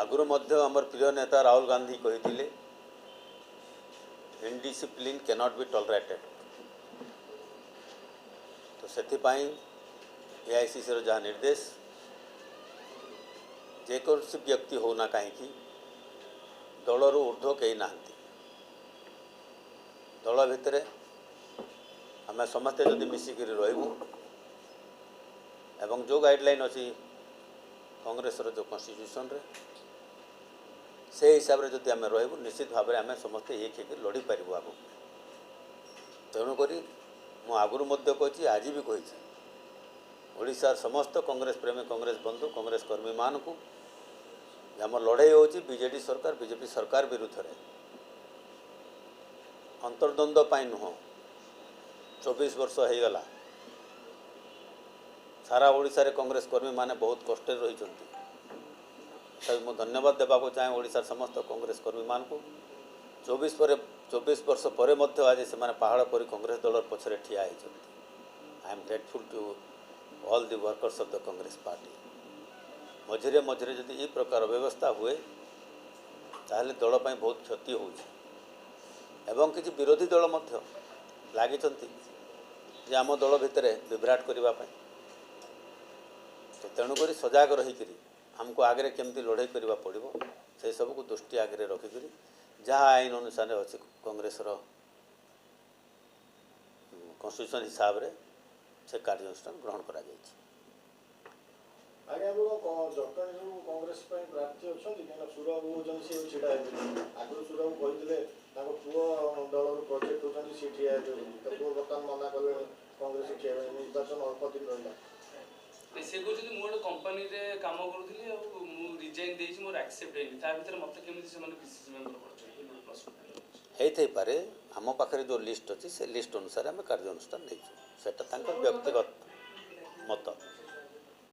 ଆଗରୁ ମଧ୍ୟ ଆମର ପ୍ରିୟ ନେତା ରାହୁଲ ଗାନ୍ଧୀ କହିଥିଲେ, ଇନଡିସିପ୍ଲିନ୍ କ୍ୟାନଟ୍ ବି ଟଲରେଟେଡ୍। ତ ସେଥିପାଇଁ ଏଆଇସିସିର ଯାହା ନିର୍ଦ୍ଦେଶ, ଯେକୌଣସି ବ୍ୟକ୍ତି ହେଉନା କାହିଁକି, ଦଳରୁ ଉର୍ଦ୍ଧ୍ୱ କେହି ନାହାନ୍ତି। ଦଳ ଭିତରେ ଆମେ ସମସ୍ତେ ଯଦି ମିଶିକିରି ରହିବୁ ଏବଂ ଯେଉଁ ଗାଇଡ଼ଲାଇନ୍ ଅଛି କଂଗ୍ରେସର, ଯେଉଁ କନଷ୍ଟିଟ୍ୟୁସନରେ, ସେଇ ହିସାବରେ ଯଦି ଆମେ ରହିବୁ, ନିଶ୍ଚିତ ଭାବରେ ଆମେ ସମସ୍ତେ ଏକ ହେଇକି ଲଢ଼ିପାରିବୁ ଆଗକୁ। ତେଣୁକରି ମୁଁ ଆଗରୁ ମଧ୍ୟ କହିଛି, ଆଜି ବି କହିଛି, ଓଡ଼ିଶାର ସମସ୍ତ କଂଗ୍ରେସ ପ୍ରେମୀ, କଂଗ୍ରେସ ବନ୍ଧୁ, କଂଗ୍ରେସ କର୍ମୀମାନଙ୍କୁ ଯେ ଆମ ଲଢ଼େଇ ହେଉଛି ବିଜେଡ଼ି ସରକାର, ବିଜେପି ସରକାର ବିରୁଦ୍ଧରେ, ଅନ୍ତର୍ଦ୍ୱନ୍ଦ୍ୱ ପାଇଁ ନୁହଁ। 24 ବର୍ଷ ହେଇଗଲା, ସାରା ଓଡ଼ିଶାରେ କଂଗ୍ରେସ କର୍ମୀମାନେ ବହୁତ କଷ୍ଟରେ ରହିଛନ୍ତି। ତଥାପି ମୁଁ ଧନ୍ୟବାଦ ଦେବାକୁ ଚାହେଁ ଓଡ଼ିଶାର ସମସ୍ତ କଂଗ୍ରେସ କର୍ମୀମାନଙ୍କୁ। 24 ବର୍ଷ ପରେ ମଧ୍ୟ ଆଜି ସେମାନେ ପାହାଡ଼ ପରି କଂଗ୍ରେସ ଦଳର ପଛରେ ଠିଆ ହେଇଛନ୍ତି। I am grateful to all the workers of the Congress party. ମଝିରେ ମଝିରେ ଯଦି ଏ ପ୍ରକାର ବ୍ୟବସ୍ଥା ହୁଏ, ତାହେଲେ ଦଳ ପାଇଁ ବହୁତ କ୍ଷତି ହେଉଛି। ଏବଂ କିଛି ବିରୋଧୀ ଦଳ ମଧ୍ୟ ଲାଗିଛନ୍ତି ଯେ ଆମ ଦଳ ଭିତରେ ବିଭ୍ରାଟ କରିବା ପାଇଁ। ତ ତେଣୁକରି ସଜାଗ ରହିକିରି ଆମକୁ ଆଗରେ କେମିତି ଲଢ଼େଇ କରିବା ପଡ଼ିବ, ସେସବୁକୁ ଦୃଷ୍ଟି ଆଗରେ ରଖିକିରି ଯାହା ଆଇନ ଅନୁସାରେ ଅଛି, କଂଗ୍ରେସର କନଷ୍ଟିଟ୍ୟୁସନ୍ ହିସାବରେ ସେ କାର୍ଯ୍ୟାନୁଷ୍ଠାନ ଗ୍ରହଣ କରାଯାଇଛି। ଆଜ୍ଞା, ଆପଣ ଜଟଣୀରୁ କଂଗ୍ରେସ ପାଇଁ ପ୍ରାର୍ଥୀ ଅଛନ୍ତି? କାହିଁକିନା ସୁରବାବୁ ହେଉଛନ୍ତି, ସିଏ ଛିଡ଼ା ହେବେନି। ଆଗରୁ ସୁରବାବୁ କହିଥିଲେ ତାଙ୍କ ପୁଅ ଦଳରୁ ପ୍ରୋଜେକ୍ଟ ହେଉଛନ୍ତି, ସିଏ ଠିଆ ହେବେ ବୋଲି। ତ ପୁଅ ବର୍ତ୍ତମାନ ମନା କଲେଣି କଂଗ୍ରେସ ଠିଆ ହେବେନି। ନିର୍ବାଚନ ଅଳ୍ପ ଦିନ ରହିଲା। ନାଇଁ, ସେ କହୁଛନ୍ତି ମୁଁ ଗୋଟେ କମ୍ପାନୀରେ କାମ କରୁଥିଲି ଆଉ ମୁଁ ରିଜାଇନ୍ ଦେଇଛି, ମୋର ଆକ୍ସେପ୍ଟ ହେଇନି। ତା ଭିତରେ ମୋତେ କେମିତି ସେମାନେ ପିସିସି ମେମ୍ବର କରିଛନ୍ତି ବୋଲି ଗୋଟେ ପ୍ରଶ୍ନ ଅଛି। ହେଇଥାଇପାରେ। ଆମ ପାଖରେ ଯେଉଁ ଲିଷ୍ଟ ଅଛି, ସେ ଲିଷ୍ଟ ଅନୁସାରେ ଆମେ କାର୍ଯ୍ୟାନୁଷ୍ଠାନ ନେଇଛୁ। ସେଟା ତାଙ୍କ ବ୍ୟକ୍ତିଗତ ମତ।